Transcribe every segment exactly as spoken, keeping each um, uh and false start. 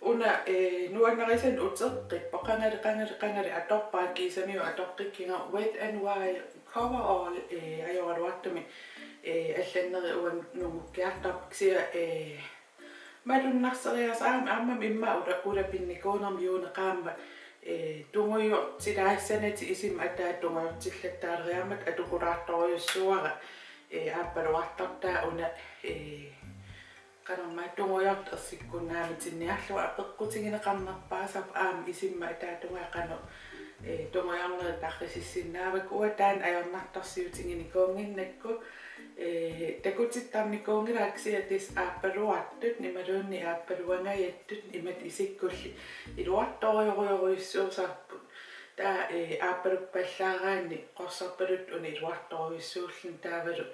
Una, eh, nuannarisannik uteqqippoq, qangali, qangali, qangali atorpara, kiisami atoqqikkiga. Wet n Wild Coverall, eh, ajoraluartumik, eh, allanneri uannut nungukkiartorpoq, kisianni, eh, malunnarseriasaarami, aammami immaqa ula-, ulapinnikuunermi juuni qaammat, eh, tungujortilaassanatik isima ataa tungujortillattaaleriarmata atukulaartorujussuuara, eh, aappaluartortaa una, eh, qanormaa tungujortoq ersikkunnaarniarlugu apeqqutigineqarnerpaasarpoq aamma isima ataatungaa qanoq, eh, tungujornerit tarrisissinnaavakka. Uanga taanna ajornartorsiutiginikuunnginnakku, eh, takutittarnikuunngilara, kisianni tassa aappaluartut imaluunniit aappaluangajattut imatut isikkullit iluartorujorujorujussuusarput. Taava, eh, aappaluppallaaraanni qorsorpaluttoq una iluartorujussuulluni taavalu,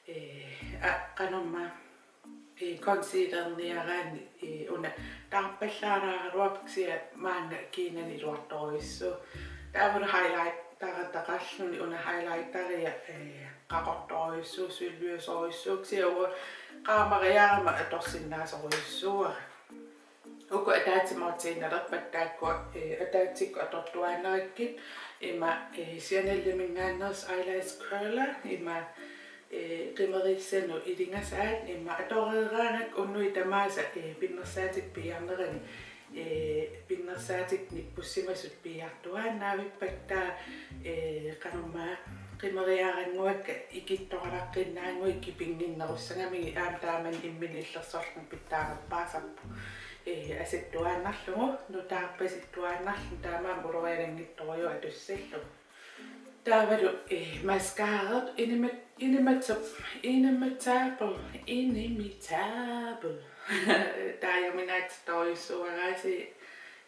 eh, a-, qanormaa, eh, concealerniaraanni, eh, una taarpallaaraaraluarpoq, kisianni maanga kiinani iluartorujussuuvoq. Taavalu highlighteritaqarluni una highlighteria, eh, qaqortorujussuuvoq, sølviusorujussuuvoq, kisianni uanga qaamariarama atorsinnaasorujussuuara. Uku ataatsimoortiinnalerpata taakkua, eh, ataatsikkut atortuaannarakkit, ima, eh, Chaneliminngaanneersoq eyelash curler, ima, eh, qimerissanut ilingasaat, ima atoreeraangakku unnuit tamaasa, eh, pinnersaatit piiarnerani, eh, pinnersaatit nippussimasut piiartuaannavippakka, eh, qanormaa qimeriarannguakka ikittoralaqqinnaannguit kipinnginnerussagamigit, aamma taamani imminut illersorluni pitsaanerpaasarpoq, eh, asattuaannarlugu, nutaarpasittuaannarluni, taamaammat uloriananngitsorujuuvoq atussallugu. Taavalu, eh, mascara, Inimit-, Inimitable, Inimitable, Inimitable. Taajuminaatittorujussuuaraasi,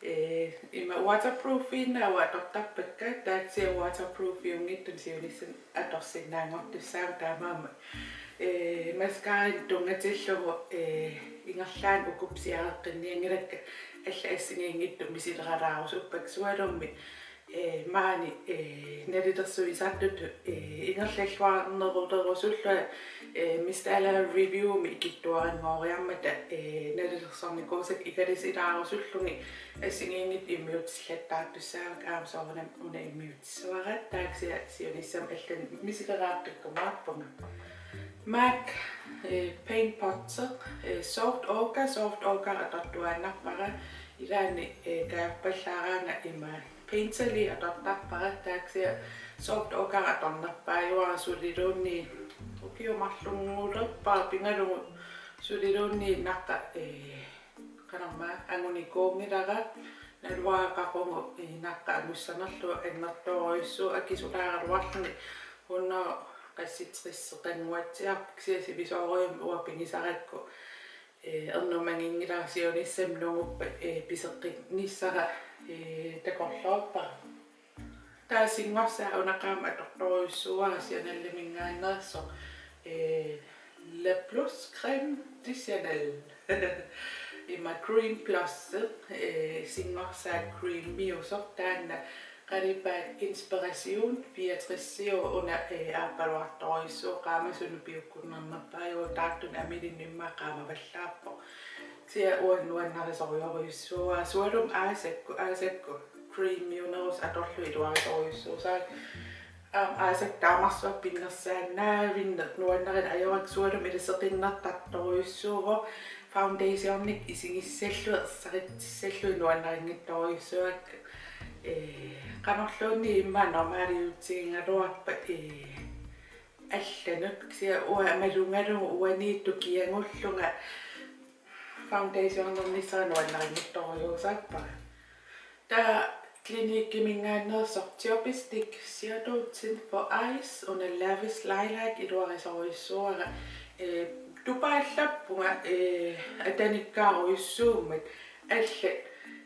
eh, ima waterproofiinnaat atortarpakka, taava kisianni waterproofiunngitsuni siunissami atorsinnaanngortussaammat taamaammat, eh, mascaranik tunngatillugu, eh, ingerlaannaq ukup siareqqinnianngilakka, allat assigiinngitsut misileralaarusuppakka, sualummik, eh, maani, eh, nalilersuisartutut, eh, ingerlalluarnerulerusullunga, eh, Miss Dalla Reviewmi ikittuaranngooriarmata, eh, nalilersornikuusakka ikalisilaarusullugit assigiinngitsut immiutillattaartussaavakka, aamma soorunami una immiutissavara, taava kisianni siunissami allanut misileraaqqikkumaarpunga. MAC, eh, Paint Pot, eh, Soft Ochre, Soft Ochre atortuaannarpara, ilaanni, eh, kajorpallaaraanga ima Painterly atortarpara, taava kisianni Soft Ochre atornerpaajuara suliluunniit, ukiut marlunngulerpara pingalugu suliluunniit naqqa, eh, qanormaa angunikuunngilara, naluara qaqugu, eh, naqqa angussanerlugu annertoorujussuuvoq, akisulaaraluarluni hundrede qassitriseqannguatsiarpoq, kisianni sivisoorujummik uanga pigisarakku, eh, ernumaginngilara, siunissami nunguppat, eh, piseqqinnissara, eh, takorloorpara. Taava singorsaat una qaammat atortorujussuuara Chaneliminngaanneersoq, eh, La Blush Crème de Chanel. Ima Cream Plus, eh, singorsaat creamiusoq, taanna qalipaat Inspiration fireogtresiuvoq, una, eh, aappaluartorujussuuvoq, qaamasunut piukkunnarnerpaajuvoq, taartunik amilinnut immaqa qaamavallaarpoq. Kisianni uanga nuannarisorujorujussuuara, sualummik aasakkut, aasakkut creamiunerusoq atorlugu iluarisorujussuusarpara. Aamma aasakkut taamarsuaq pinnersaannaavinneq nuannarineq ajorakku, sualummik iliseqinnertartorujussuuvoq, foundationikkut isigissallugu, ersarittussallugu nuannarinngitsorujussuuakka. Eh, qanorluunniit immaqa normaliutigigaluarpat, eh, allanut, kisianni uanga malugalugu uaniittoq kiagullunga foundationernissara nuannarinngitsorujussuusarpara. Taava Cliniqueminngaanneersoq Chubistic Shadow Tint for Eyes, una Lavish Lilac, iluarisorujussuuara. Eh, tupaallappunga, eh, atanikkaarujussuummat, allat,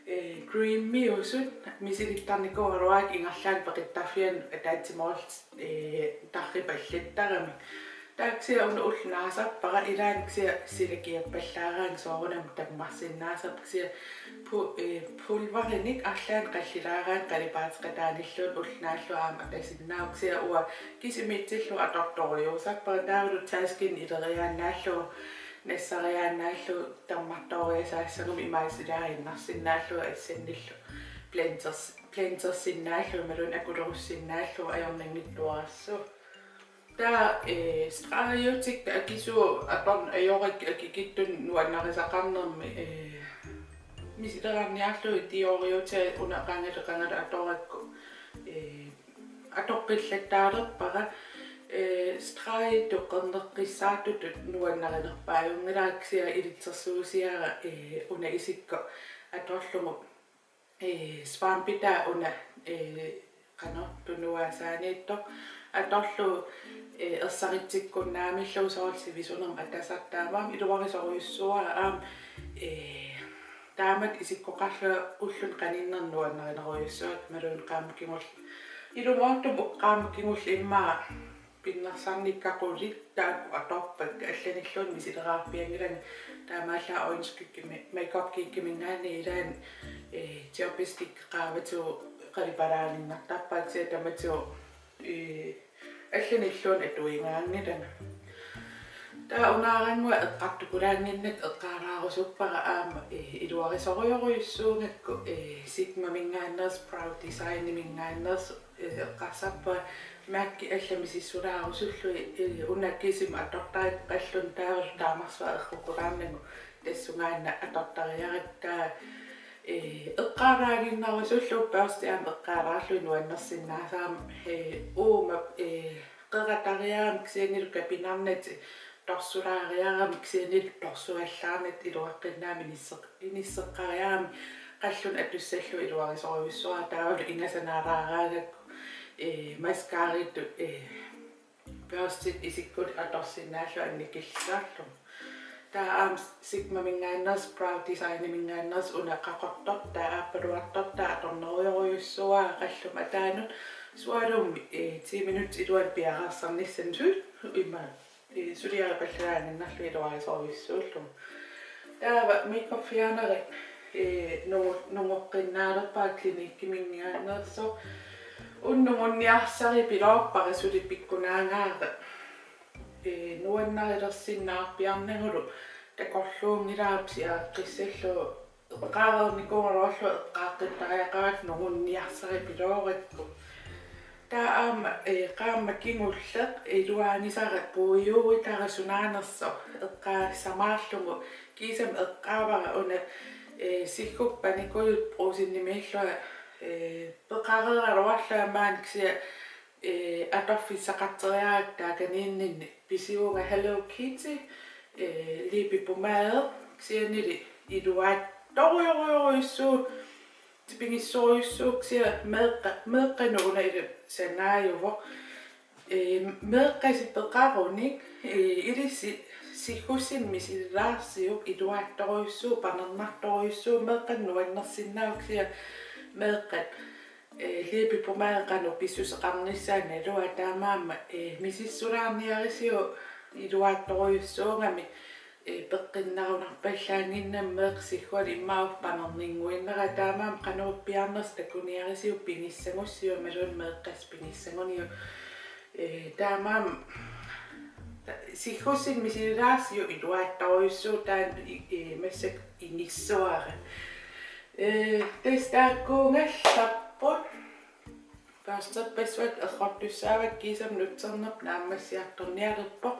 eh, creamiusut, misilittarnikuugaluarakkit ingerlaannaq peqittarfianut ataatsimoorlutik, eh, tarripallattaramik. Taava kisianni una ulloq naasarpara, ilaanni kisianni sila kiappallaaraangat soorunami tammarsinnaasarpoq, kisianni pu-, eh, pulverinik arlaannik qallilaaraangat qalipaateqataanilluunniit ulloq naallugu aamma atasinnaavoq, kisianni uanga kisimiitsillugu atortorujussuusarpara, taavalu taskinnut ileriaannaallugu Nassariaannaallugu tammartooriasaassaguma imaasilaariinnarsinnaallugu assannillu blenders-, blendersinnaallugu imaluunniit akulerussinnaallugu ajornanngitsuarassuuvoq. Taava, eh, stregeutikka akisuut atorn-, ajorakkit akikitsunik nuannarisaqarnermi, eh, misileraanniarlugit Dioriutit una qangali qangali atorakku, eh, atoqqillattaalerpara, eh, stregitut qerneqqissaartutut nuannarinerpaajunngilara kisianni ilitsersuusiara, eh, una isikkoq atorlugu, eh, svampitaa una, eh, qanoq tunuasaaniittoq atorlugu, eh, ersaritsikkunnaamillugu soorlu sivisunermik atasartut taamaammat iluarisorujussuuara aamma, eh, taamatut isikkoqarlunga ulluni qaninnerni nuannarinerujussuakka imaluunniit qaammat kingulleq. Ilumoortumik uku qaammat kingulleq immaqa pinnersarnikka qulit taakku atorpakka allanilluunniit misileraarpianngilanga taamaallaat øjenskygge-, Makeup Geekiminngaanniit ilaanni, eh, chapstick qaavatigut qalipalaannartarpara kisianni tamatigut, eh, allanilluunniit atuigaanngilanga. Taava unaarannguaq eqqartukulaannginnakku eqqaalaarusuppara aamma, eh, iluarisorujorujussuugakku, eh, Sigmaminngaanneersoq, Brow Designiminngaanneersoq, eh, eqqarsarpunga MAC-it allat misissulaarusullugit, eh, una kisimi atortarikka qallunnut taavalu taamarsuaq errukulaarnagu tassungaannaq atortariarakku taava, eh, eqqaalaaginnarusullugu børsti aamma eqqaalaarlugit nuannersinnaasarami, eh, uuma, eh, qeratariarami kisiannili kapinarnatik torsulaariarami kisiannili torsuallaarnatik iluaqqinnaamik inisseq-, inisseqqariarami qallunnut atussallugu iluarisorujussuara taavalu ingasanaalaaraangakku, eh, mascaratut, eh, børstit isikkulik atorsinnaallugu annikillisarlugu. Taava aamma Sigmaminngaanneersoq, Brow Designiminngaanneersoq una qaqortortaa, aappaluartortaa atornerujorujussuuara qalluma ataanut sualummik, eh, ti minutsit iluanni piareersarnissaanut suut immaqa, eh, suliaripallalaannginnarlugu iluarisorujussuullugu. Taava makeup fjerneri, eh, nungu-, nungoqqinnaalerpara Cliniqueminngaanneersoq. Una nungunniarsaripiloorpara suli pikkunaangaara, eh, nuannarilersinnaarpiarnagulu takorluunngilara pisiareqqissallugu eqqaareernikuugaluarlugu eqqaaqqittariaqarallartoq nungunniarsaripiloorakku. Taava aamma, eh, qaammat kingulleq iluaanisara puiuuitara sunaanersoq eqqaasamaarlugu kiisami eqqaavara una, eh, siggukka panikujuttut Brugsenimiillunga, eh, peqareeraluarlunga maani kisianni, eh, atorfissaqarteriarakku taakaniinninni pisivunga Hello Kitty, eh, læbepomade kisiannili iluaattorujorujussuuvoq, tipigissorujussuuvoq kisianni meeqqa-, meeqqanut una ilu sanaajuvoq. Eh, meeqqasi peqarunik, eh, ilissi siggussinnik misililaarsiuk iluaattorujussuuvoq, panernartorujussuuvoq, meeqqanut nuannersinnaavoq kisianni meeqqat, eh, læbepomade qanoq pissuseqarnissaat naluara taamaammat, eh, misissulaarniarisiuk iluaattorujussuugami, eh, peqqinnarunarpallaannginnami meeqqat sigguanik immaqa panerninnguinnaraat taamaammat qanoq piaarnersoq takuniarisiuk pigissagussiuk imaluunniit meeqqasi pigissaguniuk. Eh, taamaammat ta-, siggussinnik misililaarsiuk iluaattorujussuuvoq taanna i-, eh, massakkut igissavara. Eh, tassa taakkuugallarput. Børsterpassuakka errortussaavakka kiisami nutsernerput naammassiartornialerpoq.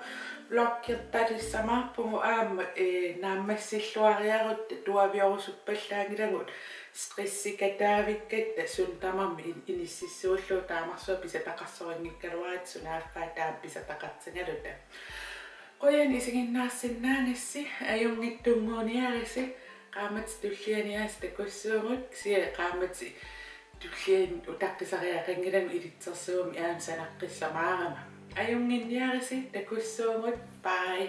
Vloggertalissamaapput aamma, eh, naammassilluariarutta tuaviorusuppallaanngilagut stressikataavikkatta suna tamarmi in-, inississuullugu taamarsuaq pisataqarsorinngikkaluarluta sunaaffa taama pisataqartigaluta. Qujanaq isiginnaarsinnaagassi, ajunngitsunnguuniarisi, qaammatip tulliani aasiit takussuugut, kisianni qaammatip tulliani utaqqisariaqanngilagut ilitsersuummik aamma sanaqqissamaarama. Ajunnginniarisi, takussuugut, bye.